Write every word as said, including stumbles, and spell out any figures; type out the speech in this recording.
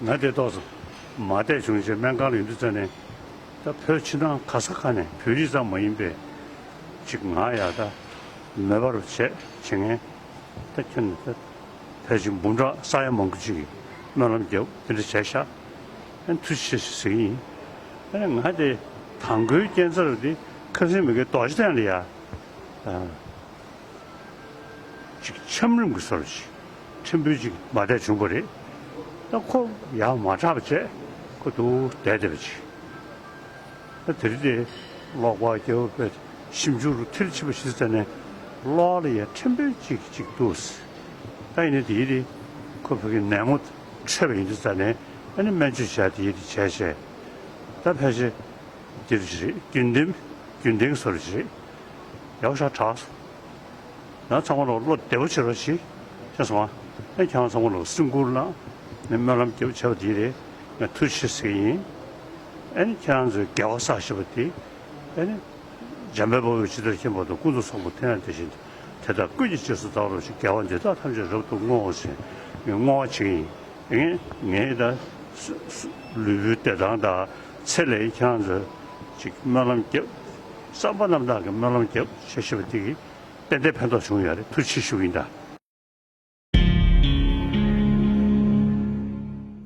ང་དེ་ཏོག་ཙམ་མ་བསྡད་བྱུང་རྗེས་སྨན་ཁང་ལ་ཡོང་དུས་ཙ་ནས། ད་བོད་ཕྱི་ནང་ག་ས་ག་ནས་བོད་རིགས་ཙམ་མ་ཡིན་པའི་ཅིག་ང་ཡ་ད་མེད་པར་བྱས་བྱེད་མཁན། ད་ཁྱོད་ནི་ད་ཕལ་ཆེར་འབུམ་ཕྲག་ས་ཡ་མང་པོ་ཅིག་གིས་སྨོན་ལམ་བརྒྱབ་དེ་འདྲ་བྱས་ཤག་ཨ་ནི་ཐུགས་རྗེ་ཆེ་ཞེས་ཟེར་གྱི་ཡིན། ཨ་ནི་ང་དེ་དང་པོའི་སྐྱེ་འཚར་དེ་ཁ་སང་མི་དགེ་རྡོ་རྗེ་གདན་ལ་ཡ། ཅིག་འཆམ་རིམ་གྱི་བཟོ་འདྲ་ཞིག་ཕྲན་བུ་ཅིག་མ་བསྡད་བྱུང་བ་རེད། ད་ཁོ་ཡར་མ་གྲགས་པ་བྱས་ཁོ་འདུག་བསྡད་བསྡད་པ་ཅིག་ད་དེ་རིང་དེ་གློག་པར་རྒྱབ་པའི་ཞིབ་འཇུག་རུ་མཐིལ་ཕྱིན་པ་ཞིག་བཙལ་ནས་གློག་ལ་ཡ་ཕྲན་བུ་ཅིག་ཅིག་འདུག་ད་ཡིན་ནའི་དེ་ཡི་དེ་ཁོ་ཕ་གི་ནད་ངོ་འཕྲོད་པ་ཡིན་དུས་ཙ་ནས་ཨ་ནི་སྨན་བཅོས་བྱས་དེ་ཡི་དེ་བྱས་བྱས་ད་ཕལ་ཆེར་འདིར་རེད། རྒྱུན་ལྡན་རྒྱུན་ལྡན་བཟོ་འདྲ་ཞིག་རེད། ཡག་ཤོས་དྲག་སོང་། ཡང་ཚང་མ་ལ་བློ་བདེ་པོ་བྱེད་རོགས་གྱིས། ཤེས་སོང་ཨ། ཨེ་ཁྱེད་རང་ཚང་མ་ལ་སེམས་ཁུར་གནང་། ནས་སྨོན་ལམ་རྒྱབ་བྱས་པ་དེ་རེད། ང་ཐུགས་རྗེ་ཆེ་ཟེར་གྱི་ཡིན། ཨེ་ནི་ཁྱེད་རང་ཚོའི་དགེ་བ་བསགས་ཤེས་པ་དེ། ཨེ་ནི་འཇམ་དཔལ་དཔའ་བོས་ཇི་ལྟར་མཁྱེན་པ་དང་། ཀུན་ཏུ་བཟང་པོ་དེ་ཡང་དེ་བཞིན་ཏེ། དེ་དག་ཀུན་གྱི་རྗེས་སུ་བདག་སློབ་ཅིང་། དགེ་བ་འདི་དག་ཐམས་ཅད་རབ་ཏུ་བསྔོ་ཞེས་ངས་བསྔོ་བ་བྱེད་ཀྱི་ཡིན། ངས་ངས་ད་སུ་སུ་ལུས་པོའི་བདེ་ཐང་དང་ཚེ་ལས་ཁྱེད་རང་ཚོ་ཅིག་སྨོན་ལམ་རྒྱབ། བསམ་པ་རྣམ་དག་གི་སྨོན་ལམ་རྒྱབ་བྱེད་ཤེས་པ་དེ་གིས་ཏན་ཏན་ཕན་ཐོགས་བྱུང་ཡོད་རེད། ཐུགས་རྗེ་ཆེ་ཞུ་གི་ཡིན་ད།